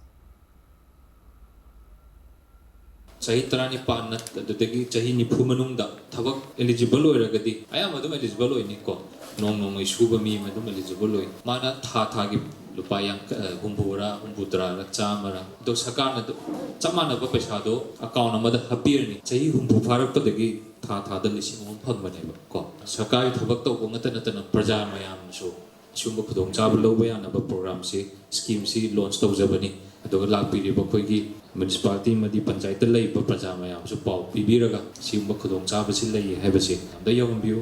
ꯆꯍꯤ ꯇꯔꯥꯅꯤꯄꯥꯟ ꯅꯠ-, ꯑꯗꯨꯗꯒꯤ ꯆꯍꯤ ꯅꯤꯐꯨ ꯃꯅꯨꯡꯗ ꯊꯕꯛ eligible ꯑꯣꯏꯔꯒꯗꯤ, ꯑꯌꯥꯝꯕ ꯑꯗꯨꯝ eligible ꯑꯣꯏꯅꯤꯀꯣ, ꯅꯣꯡ ꯅꯣꯡꯃꯒꯤ ꯁꯨꯕ ꯃꯤ ꯑꯃ ꯑꯗꯨꯝ eligible ꯑꯣꯏ꯫ ꯃꯥꯅ ꯊꯥ ꯊꯥꯒꯤ ꯂꯨꯄꯥ ꯌꯥꯡꯈꯩ, ꯍꯨꯝꯐꯨꯔꯥ, ꯍꯨꯝꯐꯨꯇꯔꯥꯔ, ꯆꯥꯝꯃꯔꯥ, ꯑꯗꯣ ꯁꯔꯀꯥꯔꯅ ꯑꯗꯨ ꯆꯞ ꯃꯥꯟꯅꯕ ꯄꯩꯁꯥꯗꯣ account ꯑꯃꯗ ꯍꯥꯞꯄꯤꯔꯅꯤ꯫ ꯆꯍꯤ ꯍꯨꯝꯐꯨ ꯐꯥꯔꯛꯄꯗꯒꯤ ꯊꯥ ꯊꯥꯗ ꯂꯤꯁꯤꯡ ꯑꯍꯨꯝ ꯐꯪꯕꯅꯦꯕ ꯀꯣ꯫ ꯁꯔꯀꯥꯔꯒꯤ ꯊꯕꯛ ꯇꯧꯕ ꯉꯠꯇ ꯅꯠꯇꯅ ꯄ꯭ꯔꯖꯥ ꯃꯌꯥꯝꯁꯨ ꯑꯁꯤꯒꯨꯝꯕ ꯈꯨꯗꯣꯡꯆꯥꯕ ꯂꯧꯕ ꯌꯥꯅꯕ programꯁꯤ, schemeꯁꯤ launch ꯇꯧꯖꯕꯅꯤ꯫ ꯑꯗꯨꯒ ꯂꯥꯛꯄꯤꯔꯤꯕ ꯑꯩꯈꯣꯏꯒꯤ ꯃ꯭ꯌꯨꯅꯤꯁꯤꯄꯥꯂꯤꯇꯤ ꯑꯃꯗꯤ ꯄꯟꯆꯥꯌꯠꯇ ꯂꯩꯔꯤꯕ ꯄ꯭ꯔꯖꯥ ꯃꯌꯥꯝꯁꯨ ꯄꯥꯎ ꯄꯤꯕꯤꯔꯒ ꯁꯤꯒꯨꯝꯕ ꯈꯨꯗꯣꯡꯆꯥꯕꯁꯤ ꯂꯩꯌꯦ ꯍꯥꯏꯕꯁꯤ ꯑꯝꯇ ꯌꯧꯍꯟꯕꯤꯌꯨ꯫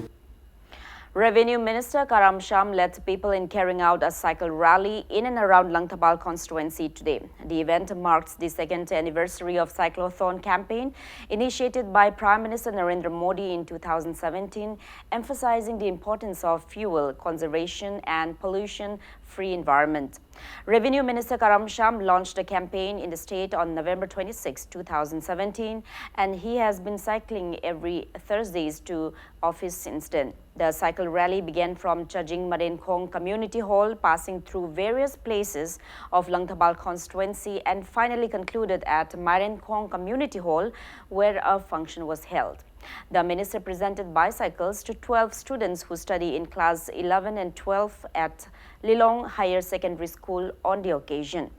Revenue Minister Karam Shyam led people in carrying out a cycle rally in and around Langthabal constituency today. The event marks the second anniversary of Cyclothon campaign initiated by Prime Minister Narendra Modi in two thousand seventeen, emphasizing the importance of fuel conservation and pollution-free environment. Revenue Minister Karam Shyam launched the campaign in the state on November twenty-six, two thousand seventeen, and he has been cycling every Thursdays to office since then. The cycle rally began from Chajing Marenkhong Community Hall, passing through various places of Langthabal constituency, and finally concluded at Marenkhong Community Hall, where a function was held. The minister presented bicycles to twelve students who study in class eleven and twelve at Lilong Higher Secondary School on the occasion.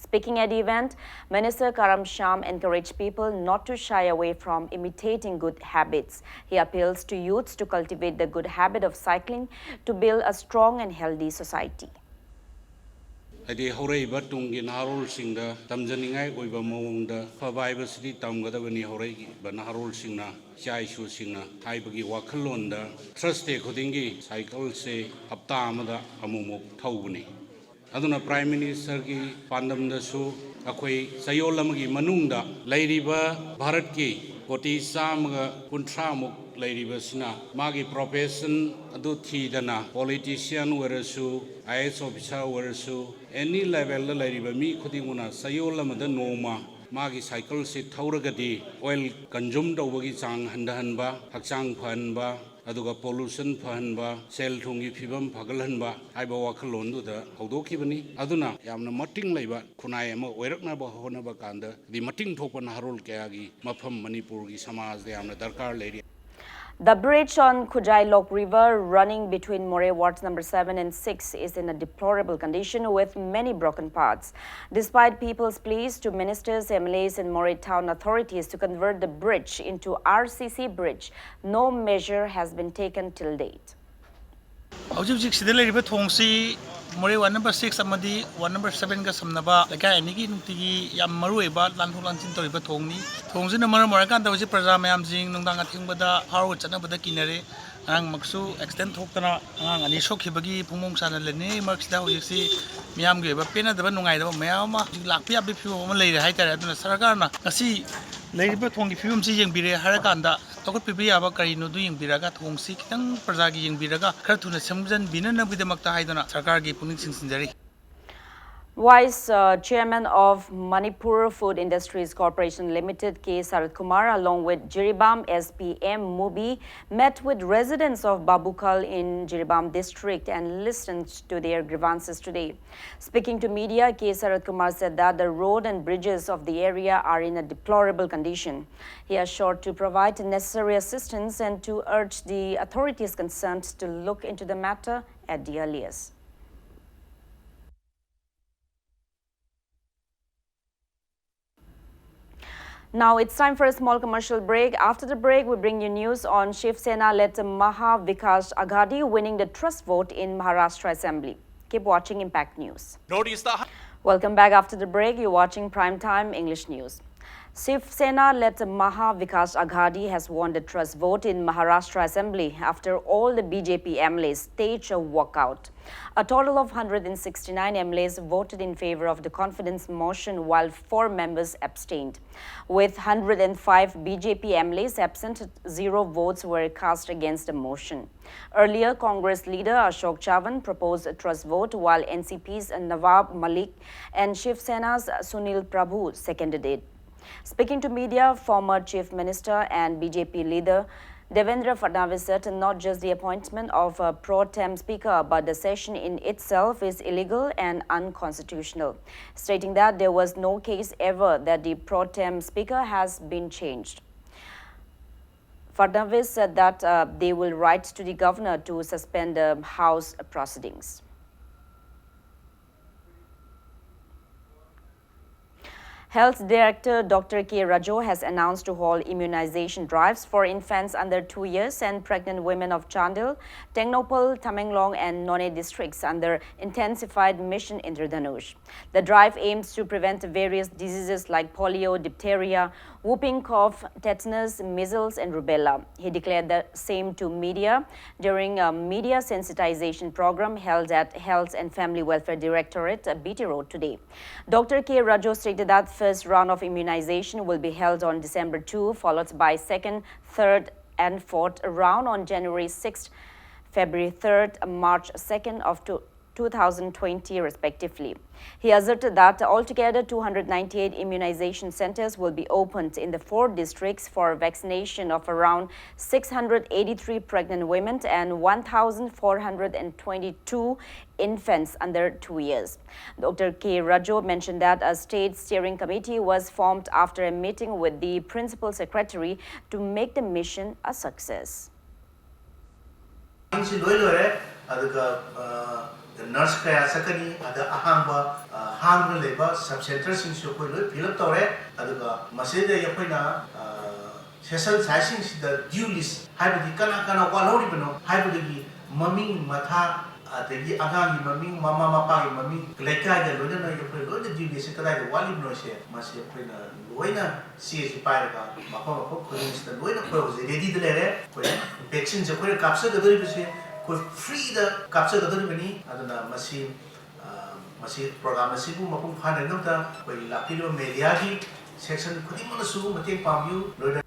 Speaking at the event, Minister Karam Shyam encouraged people not to shy away from imitating good habits. He appeals to youths to cultivate the good habit of cycling to build a strong and healthy society. ꯍꯥꯏꯗꯤ ꯍꯧꯔꯛꯏꯕ ꯇꯨꯡꯒꯤ ꯅꯍꯥꯔꯣꯜꯁꯤꯡꯗ ꯇꯝꯖꯅꯤꯡꯉꯥꯏ ꯑꯣꯏꯕ ꯃꯑꯣꯡꯗ ꯑꯐꯕ ꯍꯥꯏꯕꯁꯤꯗꯤ ꯇꯝꯒꯗꯕꯅꯤ꯫ ꯍꯧꯔꯛꯏꯕ ꯅꯍꯥꯔꯣꯜꯁꯤꯡꯅ, ꯏꯆꯥ ꯏꯁꯨꯁꯤꯡꯅ ꯍꯥꯏꯕꯒꯤ ꯋꯥꯈꯜꯂꯣꯟꯗ ꯊꯔꯁꯗꯦ ꯈꯨꯗꯤꯡꯒꯤ ꯁꯥꯏꯀꯜꯁꯦ ꯍꯞꯇꯥ ꯑꯃꯗ ꯑꯃꯨꯛꯃꯨꯛ ꯊꯧꯕꯅꯤ꯫ ꯑꯗꯨꯅ ꯄ꯭ꯔꯥꯏꯝ ꯃꯤꯅꯤꯁꯇꯔꯒꯤ ꯄꯥꯟꯗꯝꯗꯁꯨ ꯑꯩꯈꯣꯏ ꯆꯌꯣꯜ ꯑꯃꯒꯤ ꯃꯅꯨꯡꯗ ꯂꯩꯔꯤꯕ ꯚꯥꯔꯠꯀꯤ ꯀꯣꯇꯤ ꯆꯥꯝꯃꯒ ꯀꯨꯟꯊ꯭ꯔꯥꯃꯨꯛ ꯂꯩꯔꯤꯕꯁꯤꯅ ꯃꯥꯒꯤ ꯄ꯭ꯔꯣꯐꯦꯁꯟ ꯑꯗꯨ ꯊꯤꯗꯅ ꯄꯣꯂꯤꯇꯤꯁꯤꯌꯥꯟ ꯑꯣꯏꯔꯁꯨ, ꯑꯥꯏ ꯑꯦ ꯑꯦꯁ ꯑꯣꯐꯤꯁꯥꯔ ꯑꯣꯏꯔꯁꯨ, ꯑꯦꯅꯤ ꯂꯦꯚꯦꯜꯗ ꯂꯩꯔꯤꯕ ꯃꯤ ꯈꯨꯗꯤꯡꯃꯛꯅ ꯆꯌꯣꯜ ꯑꯃꯗ ꯅꯣꯡꯃ ꯃꯥꯒꯤ ꯁꯥꯏꯀꯜꯁꯤ ꯊꯧꯔꯒꯗꯤ ꯑꯣꯏꯜ ꯀꯟꯖꯨꯝ ꯇꯧꯕꯒꯤ ꯆꯥꯡ ꯍꯟꯊꯍꯟꯕ, ꯍꯛꯆꯥꯡ ꯐꯍꯟꯕ, ꯑꯗꯨꯒ ꯄꯣꯂꯨꯁꯟ ꯐꯍꯟꯕ, ꯁꯦꯜ ꯊꯨꯝꯒꯤ ꯐꯤꯕꯝ ꯐꯒꯠꯍꯟꯕ ꯍꯥꯏꯕ ꯋꯥꯈꯜꯂꯣꯟꯗꯨꯗ ꯍꯧꯗꯣꯛꯈꯤꯕꯅꯤ꯫ ꯑꯗꯨꯅ ꯌꯥꯝꯅ ꯃꯇꯤꯡ ꯂꯩꯕ ꯈꯨꯟꯅꯥꯏ ꯑꯃ ꯑꯣꯏꯔꯛꯅꯕ ꯍꯣꯠꯅꯕ ꯀꯥꯟꯗ ꯗꯤ ꯃꯇꯤꯡ ꯊꯣꯛꯄ ꯅꯍꯥꯔꯣꯜ ꯀꯌꯥꯒꯤ ꯃꯐꯝ ꯃꯅꯤꯄꯨꯔꯒꯤ ꯁꯃꯥꯖꯗ ꯌꯥꯝꯅ ꯗꯔꯀꯥꯔ ꯂꯩꯔꯤ꯫ The bridge on Khujai Lok River running between Moreh wards number seven and six is in a deplorable condition with many broken parts. Despite people's pleas to ministers, M L As and Moreh town authorities to convert the bridge into R C C bridge, no measure has been taken till date. ꯍꯧꯖꯤꯛ ꯍꯧꯖꯤꯛ ꯁꯤꯗ ꯂꯩꯔꯤꯕ ꯊꯣꯡꯁꯤ ꯃꯣꯔꯦ ꯋꯥꯔꯗ ꯅꯝꯕꯔ ꯁꯤꯛꯁ ꯑꯃꯗꯤ ꯋꯥꯔꯗ ꯅꯝꯕꯔ ꯁꯚꯦꯟꯒ ꯁꯝꯅꯕ ꯂꯩꯀꯥꯏ ꯑꯅꯤꯒꯤ ꯅꯨꯡꯇꯤꯒꯤ ꯌꯥꯝ ꯃꯔꯨꯑꯣꯏꯕ ꯂꯥꯟꯊꯣꯛ ꯂꯥꯟꯁꯤꯟ ꯇꯧꯔꯤꯕ ꯊꯣꯡꯅꯤ꯫ ꯊꯣꯡꯁꯤꯅ ꯃꯔꯝ ꯑꯣꯏꯔꯀꯥꯟꯗ ꯍꯧꯖꯤꯛ ꯄ꯭ꯔꯖꯥ ꯃꯌꯥꯝꯁꯤꯡ ꯅꯨꯡꯗꯥꯡ ꯑꯊꯦꯡꯕꯗ ꯍꯥꯔꯒ ꯆꯠꯅꯕꯗ ꯀꯤꯅꯔꯦ꯫ ꯉꯔꯥꯡꯃꯛꯁꯨ ꯑꯦꯛꯁꯤꯗꯦꯟ ꯊꯣꯛꯇꯅ ꯑꯉꯥꯡ ꯑꯅꯤ ꯁꯣꯛꯈꯤꯕꯒꯤ ꯐꯣꯡꯐꯣꯡ ꯁꯥꯅ ꯂꯩꯅꯩ꯫ ꯃꯔꯛꯁꯤꯗ ꯍꯧꯖꯤꯛꯁꯤ ꯃꯤꯌꯥꯝꯒꯤ ꯑꯣꯏꯕ ꯄꯦꯟꯅꯗꯕ ꯅꯨꯡꯉꯥꯏꯇꯕ ꯃꯌꯥꯝ ꯑꯃ ꯍꯧꯖꯤꯛ ꯂꯥꯛꯄ ꯌꯥꯕꯒꯤ ꯐꯤꯕꯝ ꯑꯃ ꯂꯩꯔꯦ ꯍꯥꯏꯇꯥꯔꯦ꯫ ꯑꯗꯨꯅ ꯁꯔꯀꯥꯔꯅ ꯉꯁꯤ ꯂꯩꯔꯤꯕ ꯊꯣꯡꯒꯤ ꯐꯤꯕꯝꯁꯤ ꯌꯦꯡꯕꯤꯔꯦ ꯍꯥꯏꯔꯀꯥꯟꯗ ꯂꯧꯈꯠꯄꯤꯕ ꯌꯥꯕ ꯀꯔꯤꯅꯣꯗꯨ ꯌꯦꯡꯕꯤꯔꯒ ꯊꯣꯡꯁꯤ ꯈꯤꯇꯪ ꯄ꯭ꯔꯖꯥꯒꯤ ꯌꯦꯡꯕꯤꯔꯒ ꯈꯔ ꯊꯨꯅ ꯁꯦꯝꯖꯤꯟꯕꯤꯅꯅꯕꯒꯤꯗꯃꯛꯇ ꯍꯥꯏꯗꯨꯅ ꯁꯔꯀꯥꯔꯒꯤ ꯄꯨꯛꯅꯤꯡ ꯆꯤꯡꯁꯤꯟꯖꯔꯤ꯫ Vice uh, Chairman of Manipur Food Industries Corporation Limited, K Sarat Kumar, along with Jiribam S P M Mubi, met with residents of Babukal in Jiribam district and listened to their grievances today. Speaking to media, K Sarat Kumar said that the road and bridges of the area are in a deplorable condition. He assured to provide necessary assistance and to urge the authorities concerned to look into the matter at the earliest. Now it's time for a small commercial break. After the break, we bring you news on Shiv Sena led Maha Vikash Aghadi winning the trust vote in Maharashtra Assembly. Keep watching Impact News. Notice the Welcome back after the break. You're watching Prime Time English News. Shiv Sena led Maha Vikash Aghadi has won the trust vote in Maharashtra Assembly after all the B J P M L As staged a walkout. A total of one hundred sixty-nine M L As voted in favor of the confidence motion, while four members abstained. With one hundred five B J P M L As absent, zero votes were cast against the motion. Earlier, Congress leader Ashok Chavan proposed a trust vote, while N C P's Nawab Malik and Shiv Sena's Sunil Prabhu seconded it. Speaking to media, former Chief Minister and B J P leader Devendra Fadnavis said not just the appointment of a pro tem speaker, but the session in itself is illegal and unconstitutional, stating that there was no case ever that the pro tem speaker has been changed. Fadnavis said that uh, they will write to the governor to suspend the House proceedings. Health Director Doctor K Rajo has announced to hold immunization drives for infants under two years and pregnant women of Chandel, Tengnoupal, Tamenglong, and Noney districts under intensified Mission Indradhanush. The drive aims to prevent various diseases like polio, diphtheria, whooping cough, tetanus, measles, and rubella. He declared the same to media during a media sensitization program held at Health and Family Welfare Directorate, B T Road, today. Doctor K Rajo stated that first round of immunization will be held on December two, followed by second, third, and fourth round on January sixth, February third, March second of two, two thousand twenty, respectively. He asserted that altogether two hundred ninety-eight immunization centers will be opened in the four districts for vaccination of around six hundred eighty-three pregnant women and one thousand four hundred twenty-two infants under two years. Doctor K Rajo mentioned that a state steering committee was formed after a meeting with the principal secretary to make the mission a success. ꯁꯤ ꯂꯣꯏ ꯂꯣꯏꯔꯦ꯫ ꯑꯗꯨꯒ ꯅꯔꯁ ꯀꯌꯥ ꯆꯠꯀꯅꯤ, ꯑꯗ ꯑꯍꯥꯡꯕ, ꯍꯥꯡꯗꯨꯅ ꯂꯩꯕ ꯁꯕ ꯁꯦꯟꯇꯔꯁꯤꯡꯁꯨ ꯑꯩꯈꯣꯏ ꯂꯣꯏ ꯐꯤꯜ ꯑꯞ ꯇꯧꯔꯦ꯫ ꯑꯗꯨꯒ ꯃꯁꯤꯗꯩꯗ ꯑꯩꯈꯣꯏꯅ ꯁꯦꯁꯟ ꯁꯥꯏꯖꯁꯤꯡꯁꯤꯗ ꯗ꯭ꯌꯨ ꯂꯤꯁ, ꯍꯥꯏꯕꯗꯤ ꯀꯅꯥ ꯀꯅꯥ ꯋꯥꯠꯍꯧꯔꯤꯕꯅꯣ ꯍꯥꯏꯕꯗꯨꯒꯤ ꯃꯃꯤꯡ ꯃꯊꯥ, ꯑꯗꯒꯤ ꯑꯉꯥꯡꯒꯤ ꯃꯃꯤꯡ, ꯃꯃꯥ ꯃꯄꯥꯒꯤ ꯃꯃꯤꯡ, ꯂꯩꯀꯥꯏꯗ ꯂꯣꯏꯅꯅ ꯑꯩꯈꯣꯏ ꯂꯣꯏꯅ ꯗ꯭ꯌꯨ ꯂꯤꯁꯁꯦ ꯀꯗꯥꯏꯗ ꯋꯥꯠꯂꯤꯕꯅꯣꯁꯦ, ꯃꯁꯤ ꯑꯩꯈꯣꯏꯅ ꯂꯣꯏꯅ ꯆꯦꯁꯤ ꯄꯥꯏꯔꯒ ꯃꯐꯝ ꯃꯐꯝ ꯈꯨꯗꯤꯡꯁꯤꯗ ꯂꯣꯏꯅ ꯑꯩꯈꯣꯏ ꯍꯧꯖꯤꯛ ꯔꯦꯗꯤꯗ ꯂꯩꯔꯦ꯫ ꯑꯩꯈꯣꯏ ꯚꯦꯛꯁꯤꯟꯁꯦ ꯑꯩꯈꯣꯏꯅ ꯀꯥꯞꯆꯒꯗꯧꯔꯤꯕꯁꯦ ꯑꯩꯈꯣꯏ ꯐ꯭ꯔꯤꯗ ꯀꯥꯞꯆꯒꯗꯧꯔꯤꯕꯅꯤ꯫ ꯑꯗꯨꯅ ꯃꯁꯤ, ꯑ, ꯃꯁꯤ ꯄ꯭ꯔꯣꯒ꯭ꯔꯥꯝ ꯑꯁꯤꯕꯨ ꯃꯄꯨꯡ ꯐꯥꯍꯟꯅꯕꯒꯤꯗꯃꯛꯇ ꯑꯩꯈꯣꯏꯒꯤ ꯂꯥꯛꯄꯤꯔꯤꯕ ꯃꯦꯗꯤꯌꯥꯒꯤ ꯁꯦꯛꯁꯟ ꯈꯨꯗꯤꯡꯃꯛꯅꯁꯨ ꯃꯇꯦꯡ ꯄꯥꯡꯕꯤꯌꯨ꯫ ꯂꯣꯏꯅ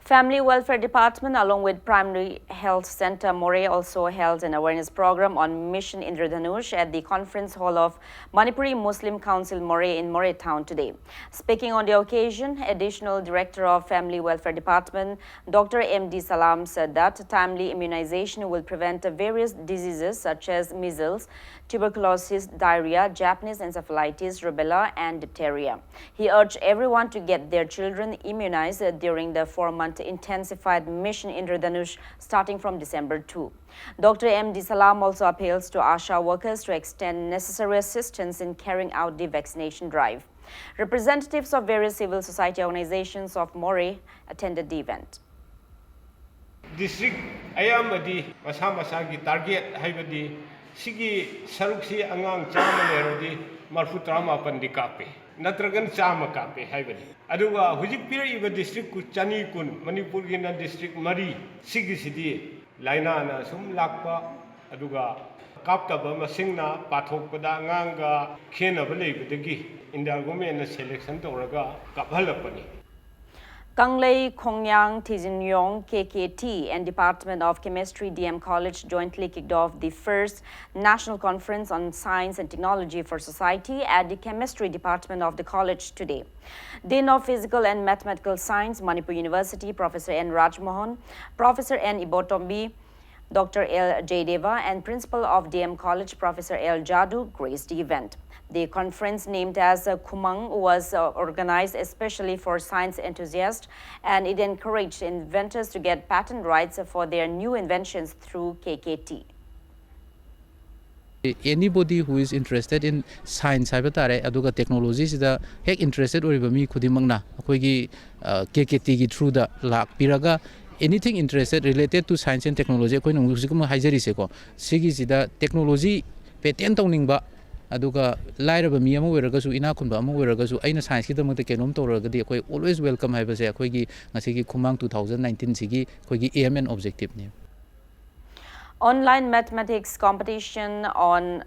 Family Welfare Department, along with Primary Health Center Moreh, also held an awareness program on Mission Indradhanush at the conference hall of Manipuri Muslim Council Moreh in Moreh town today. Speaking on the occasion, Additional Director of Family Welfare Department, Doctor M D Salam, said that timely immunization will prevent various diseases such as measles, tuberculosis, diarrhea, Japanese encephalitis, rubella, and diphtheria. He urged everyone to get their children immunized during the four-month intensified Mission Indradhanush starting from December two. Doctor M D Salam also appeals to ASHA workers to extend necessary assistance in carrying out the vaccination drive. Representatives of various civil society organizations of Moreh attended the event. District ꯑꯌꯥꯝꯕꯗꯤ ꯃꯁꯥ ꯃꯁꯥꯒꯤ target, ꯍꯥꯏꯕꯗꯤ ꯁꯤꯒꯤ ꯁꯔꯨꯛꯁꯤ ꯑꯉꯥꯡ ꯆꯥꯝꯃ ꯂꯩꯔꯗꯤ ꯃꯔꯐꯨ ꯇꯔꯥꯃꯥꯄꯟꯗꯤ ꯀꯥꯞꯄꯤ, ꯅꯠꯇ꯭ꯔꯒꯅ ꯆꯥꯝꯃ ꯀꯥꯞꯄꯤ ꯍꯥꯏꯕꯅꯤ꯫ ꯑꯗꯨꯒ ꯍꯧꯖꯤꯛ ꯄꯤꯔꯛꯏꯕ district ꯆꯅꯤ ꯀꯨꯟ, ꯃꯅꯤꯄꯨꯔꯒꯤꯅ district ꯃꯔꯤ, ꯁꯤꯒꯤꯁꯤꯗꯤ ꯂꯥꯏꯅꯥꯅ ꯁꯨꯝ ꯂꯥꯛꯄ, ꯑꯗꯨꯒ ꯀꯥꯞꯇꯕ ꯃꯁꯤꯡꯅ ꯄꯥꯊꯣꯛꯄꯗ ꯑꯉꯥꯡꯒ ꯈꯦꯠꯅꯕ ꯂꯩꯕꯗꯒꯤ India governmentꯅ selection ꯇꯧꯔꯒ ꯀꯥꯞꯍꯜꯂꯛꯄꯅꯤ꯫ Kanglei Khongyang Thijinyong K K T and Department of Chemistry D M College jointly kicked off the first National Conference on Science and Technology for Society at the Chemistry Department of the college today. Dean of Physical and Mathematical Science, Manipur University, Professor N Rajmohan, Professor N Ibotombi, Doctor L Jaydeva, and Principal of D M College, Professor L Jadu, graced the event. The conference, named as uh, Khumang, was uh, organized especially for science enthusiasts, and it encouraged inventors to get patent rights for their new inventions through K K T. Anybody who is interested in science ꯍꯥꯏꯕ ꯇꯥꯔꯦ, ꯑꯗꯨꯒ technologyꯁꯤꯗ ꯍꯦꯛ interested ꯑꯣꯏꯔꯤꯕ ꯃꯤ ꯈꯨꯗꯤꯡꯃꯛꯅ ꯑꯩꯈꯣꯏꯒꯤ ꯀꯦ ꯀꯦ ꯇꯤꯒꯤ throughꯗ ꯂꯥꯛꯄꯤꯔꯒ, anything interested related to science and technology, ꯑꯩꯈꯣꯏꯅ ꯍꯧꯖꯤꯛ ꯍꯥꯏꯖꯔꯤꯁꯦꯀꯣ, ꯁꯤꯒꯤꯁꯤꯗ technology patent ꯇꯧꯅꯤꯡꯕ, ꯑꯗꯨꯒ ꯂꯥꯏꯔꯕ ꯃꯤ ꯑꯃ ꯑꯣꯏꯔꯒꯁꯨ, ꯏꯅꯥꯛ ꯈꯨꯟꯕ ꯑꯃ ꯑꯣꯏꯔꯒꯁꯨ, ꯑꯩꯅ scienceꯀꯤꯗꯃꯛꯇ ꯀꯩꯅꯣꯝ ꯇꯧꯔꯒꯗꯤ ꯑꯩꯈꯣꯏ always welcome ꯍꯥꯏꯕꯁꯦ ꯑꯩꯈꯣꯏꯒꯤ ꯉꯁꯤꯒꯤ ꯈꯨꯃꯥꯡ two thousand nineteenꯁꯤꯒꯤ ꯑꯩꯈꯣꯏꯒꯤ aim and objectiveꯅꯤ꯫ Online mathematics competition on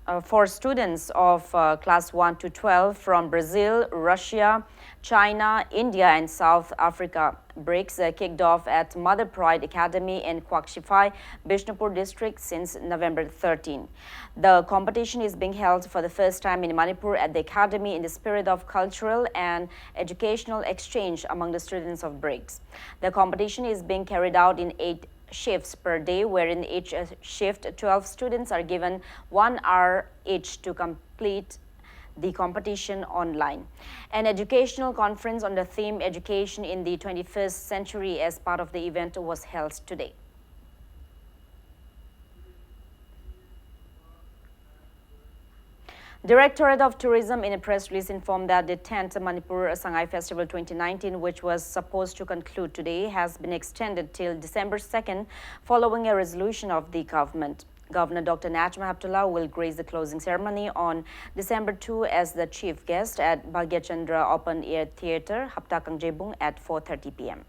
uh, for students of uh, class one to twelve from Brazil, Russia, China, India, and South Africa. BRICS uh, kicked off at Mother Pride Academy in Kwakshifai, Bishnupur district since November thirteen. The competition is being held for the first time in Manipur at the academy in the spirit of cultural and educational exchange among the students of BRICS. The competition is being carried out in eight shifts per day, wherein each uh, shift twelve students are given one hour each to complete the competition online. An educational conference on the theme Education in the twenty-first Century as part of the event was held today. Directorate of Tourism in a press release informed that the tenth Manipur Sangai Festival twenty nineteen, which was supposed to conclude today, has been extended till December second following a resolution of the government. Governor Doctor Najma Heptulla will grace the closing ceremony on December two as the chief guest at Bhagyachandra Open Air Theatre, Hapta Kangjebung at four thirty p m.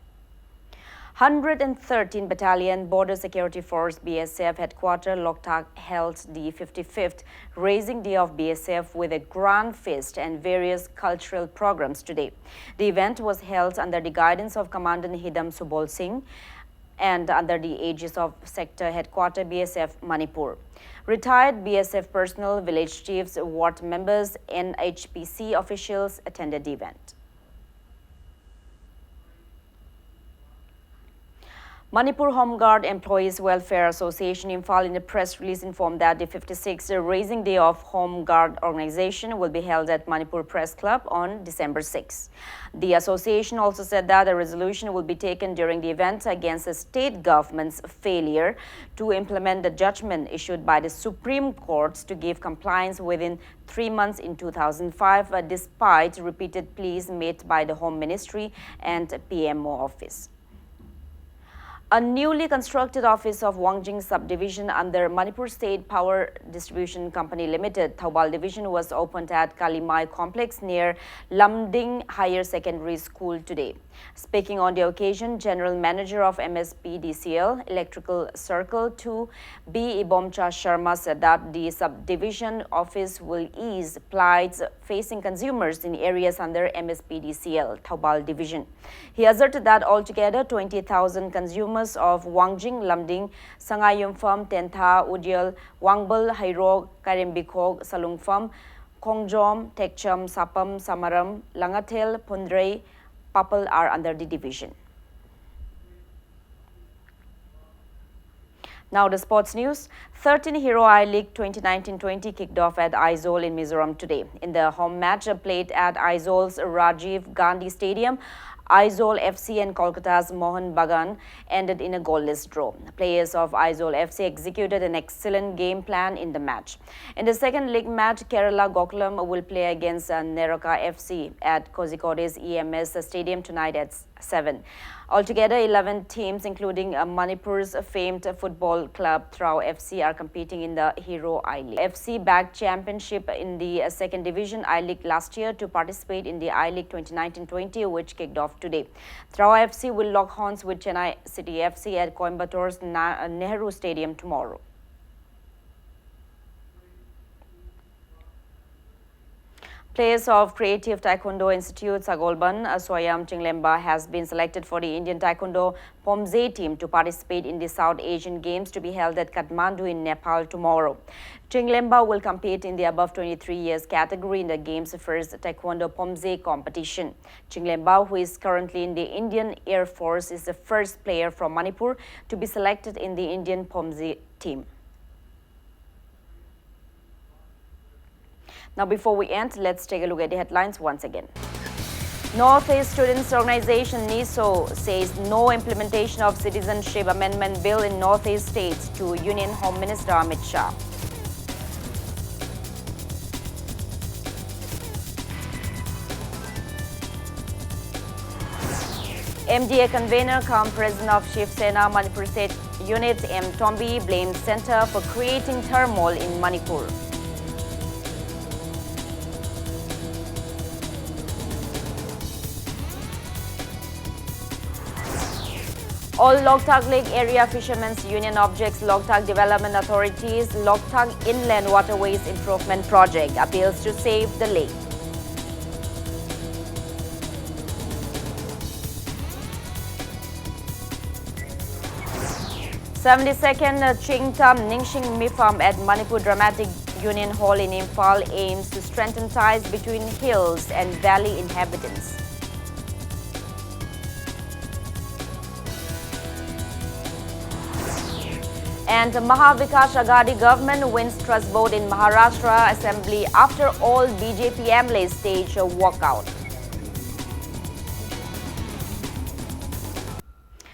Hundred and thirteen Battalion Border Security Force, B S F, headquarter Loktak held the fifty-fifth Raising Day of B S F with a grand feast and various cultural programs today. The event was held under the guidance of Commandant Hidam Subol Singh and under the aegis of Sector Headquarter, B S F Manipur. Retired B S F personnel, village chiefs, ward members, N H P C officials attended the event. Manipur Home Guard Employees Welfare Association, Imphal, in a press release informed that the fifty-sixth Raising Day of Home Guard organization will be held at Manipur Press Club on December sixth. The association also said that a resolution will be taken during the event against the state government's failure to implement the judgment issued by the Supreme Court to give compliance within three months in two thousand five, uh, despite repeated pleas made by the Home Ministry and P M O office. A newly constructed office of Wangjing Subdivision under Manipur State Power Distribution Company Limited, Thoubal Division, was opened at Kalimai Complex near Lumding Higher Secondary School today. Speaking on the occasion, General Manager of M S P D C L Electrical Circle two, B Ibomcha Sharma, said that the subdivision office will ease plights facing consumers in areas under M S P D C L Thoubal Division. He asserted that altogether twenty thousand consumers of Wangjing, Lumding, Sangai Yumpham, Tentha, Udial, Wangbal, Hairok, Kairembikhok, Salungpham, Khongjom, Tekcham, Sapam, Samaram, Langathel, Phundrei, Papal are under the division. Now the sports news. Thirteen Hero I League twenty nineteen twenty kicked off at Aizawl in Mizoram today. In the home match played at Aizaul's Rajiv Gandhi Stadium, Aizawl F C and Kolkata's Mohun Bagan ended in a goalless draw. Players of Aizawl F C executed an excellent game plan in the match. In the second leg match, Kerala Gokulam will play against uh, Neroka F C at Kozhikode's E M S Stadium tonight at seven. Altogether, eleven teams, including uh, Manipur's famed football club Thrao F C, are competing in the Hero I-League. F C bagged championship in the uh, second division I-League last year to participate in the I-League twenty nineteen twenty, which kicked off today. Thrao F C will lock horns with Chennai City F C at Coimbatore Nehru Stadium tomorrow. Players of Creative Taekwondo Institute Sagolban, Soyam Chinglemba, has been selected for the Indian Taekwondo Pomze team to participate in the South Asian Games to be held at Kathmandu in Nepal tomorrow. Chinglemba will compete in the above twenty-three years category in the Games' first Taekwondo Pomze competition. Chinglemba, who is currently in the Indian Air Force, is the first player from Manipur to be selected in the Indian Pomze team. Now, before we end, let's take a look at the headlines once again. Northeast Students Organization, NESO, says no implementation of Citizenship Amendment Bill in Northeast states to Union Home Minister Amit Shah. M D A convener cum president of Shiv Sena Manipur State Unit, M Tombi, blamed centre for creating turmoil in Manipur. All Loktak Lake Area Fishermen's Union objects Loktak Development Authority's Loktak Inland Waterways Improvement Project appeals to save the lake. Seventy-second Chingtam Ningshing Mifam at Manipur Dramatic Union Hall in Imphal aims to strengthen ties between hills and valley inhabitants. And Maha Vikash Aghadi government wins trust vote in Maharashtra Assembly after all B J P M L As stage a walkout.